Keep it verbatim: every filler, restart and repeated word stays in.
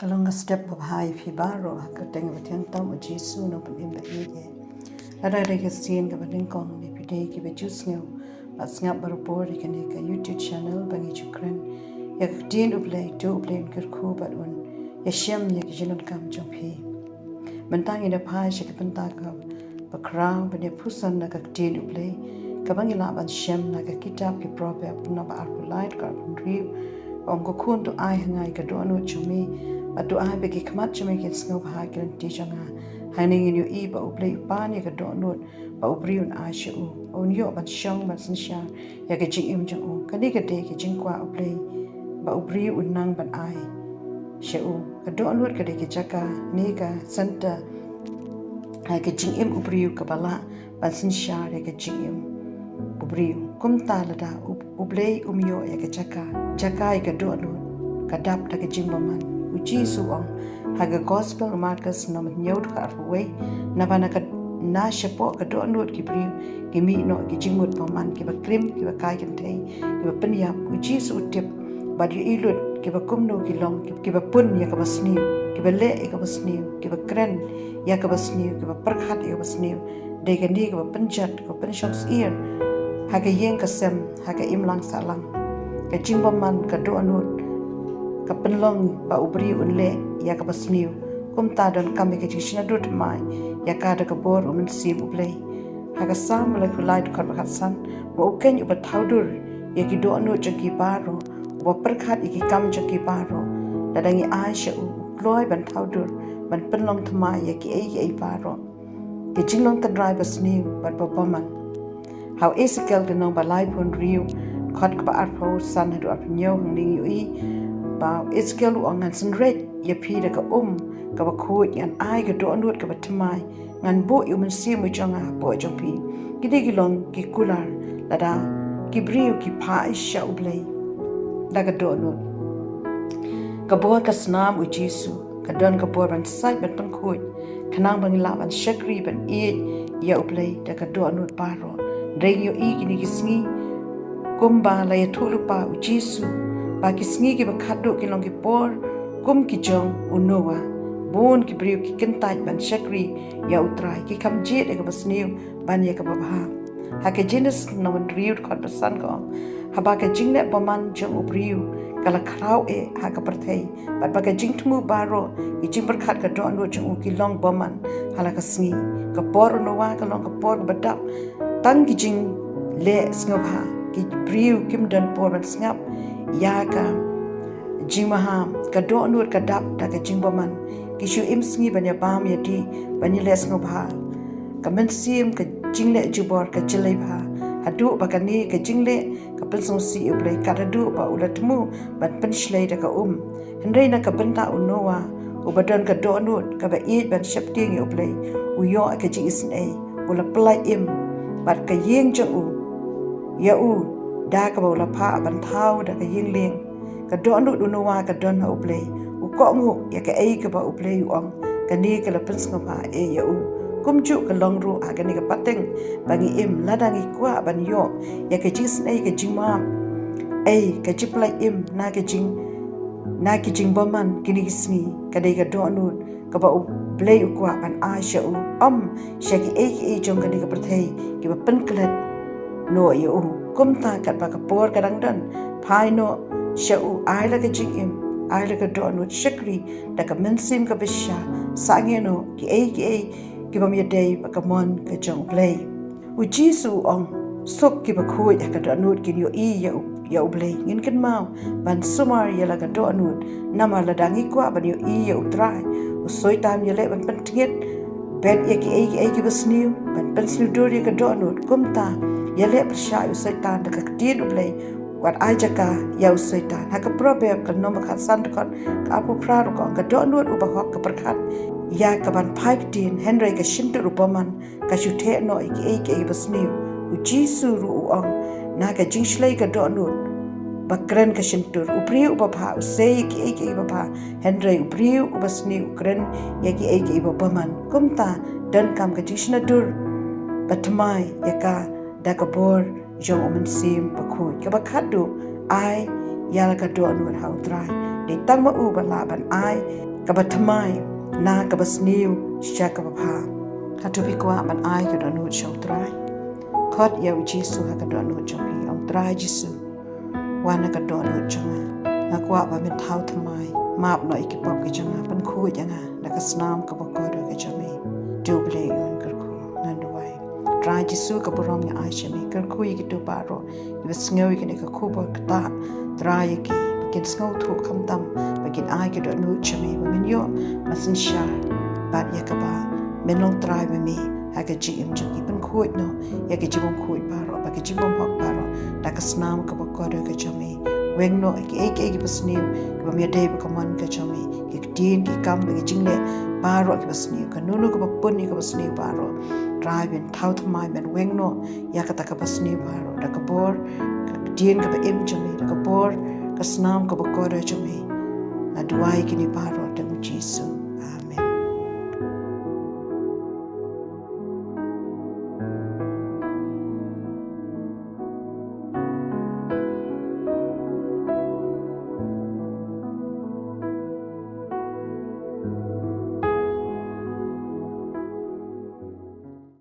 Ka long ka step babha ïa phi baroh ha ka kyrteng ba thiang tam u Jisu u nongpynim ba ïeit. Lada dei ka sien kaba nyngkong ne phi dei kiba ju sngew bad sngap barabor ïa kane ka YouTube channel ba ngi ju kren ïa ka ktien U Blei, to U Blei un kyrkhu bad un ïashem ïa ka jingdonkam jong phi. Mynta ngin ïa phai sha ka bynta kaba khraw ban ïa pyrshang na ka ktien U Blei kaba ngi lah ban shem na ka kitab ki Proverb, naba arphew lai, ka arphew hynriew. Ong, ko khun, to ai ha nga ïa ka dohnud jong me, bad to ai ba ki khmat jong me kin sngewbha ïa ki lynti jong nga. Hangne ngin ïohi ba U Blei u pan ïa ka dohnud ba u briew un ai sha u, un ïoh ban shong ban synshar ïa ka jingim jong u. Kane ka dei ka jingkwah U Blei ba u briew un nang ban ai sha u. Ka dohnud ka dei ka jaka ne ka center ha ka jingim u briew kaba lah ban synshar ïa ka jingim u briew. Kumta lada U, U Blei um ïoh ïa ka jaka, jaka ïa ka dohnud, ka dap da ka jingbymman. U Jisu u ong ha ka Gospel u Markos, naba hynñiew, ka arphew wei, naba na ka, na shapoh ka dohnud ki briew ki mih noh ki jingmut bymman, kiba krim, kiba kai kynthei, kiba pynïap. U Jisu u tip bad ïohi lut kiba kumno ki long, kiba pun ïa kaba sniew, kiba leh ïa kaba sniew, kiba kren ïa kaba sniew, kiba pyrkhat ïa kaba sniew. Dei kane kaba pynjot, kaba pynshong syier ha ka ïing ka sem, ha ka imlang sahlang. Ka jingbymman, ka dohnud, ka pynlong ba u briew un leh ïa kaba sniew. Kumta donkam ïa ka jingshna dur thymmai ïa ka da ka bor u Mynsiem U Blei. Ha ka Salm ba laiphew lai, dkhot ba khatsan, ba u keiñ uba thaw dur ïa ki dohnud jong ki baroh, uba pyrkhat ïa ki kam jong ki baroh, lada ngi ai sha u, u kloi ban thaw dur, ban pynlong thymmai ïa kiei kiei baroh. Ka jinglong tynrai ba sniew bad ba bymman. Ha u Esekiel, ka lynnong ba laiphew hynriew, dkhot kaba arphew san haduh arphew hynñiew, hangne ngi ïohi ba u Esekiel u ong, ngan synreit ïa phi da ka um kaba khuid, ngan ai ka dohnud kaba thymmai, ngan buh ïa u Mynsiem u jong nga hapoh jong phi. Kine ki long ki kular lada ki briew ki phah sha U Blei da ka dohnud. Ka bor ka snam u Jisu ka don ka bor ban sait ban pynkhuid, khnang ba ngin lah ban shakri ban ïeit ïa U Blei da ka dohnud baroh. Hynrei ngi ïohi kine ki sngi, kumba la ïathuh lypa u Jisu, ba ki sngi kiba khatduh kin long ki por kum ki jong u Noah. Bun ki briew ki kyntait ban shakri ïa U Trai, ki kham jied ïa kaba sniew ban ïa kaba bha. Ha ka Jenesis, naba hynriew, dkhot ba san, ka ong, haba ka jingleh bymman jong u briew ka la khraw eh ha ka pyrthei, bad ba ka jingthmu baroh, ki jingpyrkhat ka dohnud jong u, ki long bymman ha la ka sngi. Ka por u Noah ka long ka por kaba dap tang ki jingleh sngewbha, ki briew kim don por ban sngap ïa ka jingmaham. Ka dohnud ka dap da ka jingbymman. Ki shu im sngi ban ïabam ïadih, ban ïaleh sngewbha. Ka mynsiem ka jingleh jubor ka jyllei bha, haduh ba kane ka jingleh ka pynsngewsih ïa U Blei, kat haduh ba u la thmu ban pynshlei da ka um. Hynrei na ka bynta u Noah, uba don ka dohnud kaba ïeit ban sheptieng ïa U Blei, u ïoh ka jingisynei, u la pyllait im bad ka ïing jong u ïa u, da kaba u la phah ban thaw da ka ïing lieng. Ka dohnud u Noah ka don ha U Blei, u kohnguh ïa kaei kaba U Blei u ong, kane ka la pynsngewbha eh ïa u. Kumjuh ka long ruh ha kane ka pateng ba ngi im, lada ngi kwah ban ïoh ïa ka jingisynei, ka jingmap, ei, ka jingpyllait im na ka jing, na ki jingbymman kine ki sngi, ka dei ka dohnud kaba U Blei u kwah ban ai sha u, ym sha kiei kiei jong kane ka pyrthei kiba pynklet noh ïa u. Kumta katba ka por ka dang don, phai noh sha u, ai la ka jingim, ai la ka dohnud, shakri da ka mynsiem kaba shisha, sangeh noh kiei kiei kibym ïadei bad ka mon ka jong U Blei. U Jisu u ong, suk kiba khuid ha ka dohnud kin ïohi ïa u, ïa U Blei. Ngin kynmaw ban sumar ïa la ka dohnud, namar lada ngi kwah ban ïohi ïa U Trai, u Soitan u ïaleh ban pyntngit beit ïa kiei kiei kiba sniew, ban pynsniew dur ïa ka dohnud. Kumta ïaleh pyrshah ïa u Soitan da ka ktien U Blei, wat ai jaka ïa u Soitan. Ha ka Proverb, ka lynnong ba khatsan, dkhot ka arphew phra, ruh ka ong, ka dohnud u bahok ka pyrkhat ïa kaban phai ktien, hynrei ka shyntur u bymman ka shu theh noh ïa kiei kiei ba sniew. U Jisu ruh u ong, na ka jingshlei ka dohnud ba kren ka shyntur. U briew uba bha u sei ïa kiei kiei ba bha, hynrei u briew uba sniew u kren ïa kiei kiei ba bymman. Kumta donkam ka jingshna dur bathymmai ïa ka da ka bor jong u Mynsiem Bakhuid. Kaba khatduh, ai ïa la ka dohnud ha U Trai. Dei tang ma u ba lah ban ai kaba thymmai na kaba sniew sha kaba bha. Hato phi kwah ban ai ka dohnud sha U Trai? Khot ïa U Jisu ha ka dohnud jong phi. Ong, Trai Jisu, wan ha ka dohnud jong nga. Nga kwah ba men thaw thymmai. Map noh ïa ki pop ki jong nga, pynkhuid ïa nga da ka snam kaba kordor ka jong me. To U Blei un kyrkhu. Ngan duwai. Trai Jisu, ka burom nga ai sha me. Kyrkhu ïa kito baroh kiba sngew ïa kane ka khubor ktah. Trai, ïa ki ba kin sngewthuh khamtam, ba kin ai ka dohnud sha me, ba men ïoh ban synshar bad ïa kaba men long trai ba me ha ka jingim jong ki. Pynkhuid noh ïa ka jingbymkhuid baroh bad ka jingbymhok baroh da ka snam kaba kordor ka jong me. Weng noh ïa kiei kiei kiba sniew, kiba ym ïadei bad ka mon ka jong me, ki ktien, ki kam bad ki jingleh baroh kiba sniew, kano kano kaba pun ïa kaba sniew baroh. Trai, men thaw thymmai, men weng noh ïa kata kaba sniew baroh da ka bor ka ktien kaba im jong me, da ka bor ka snam kaba kordor jong me. Nga duwai kine baroh da U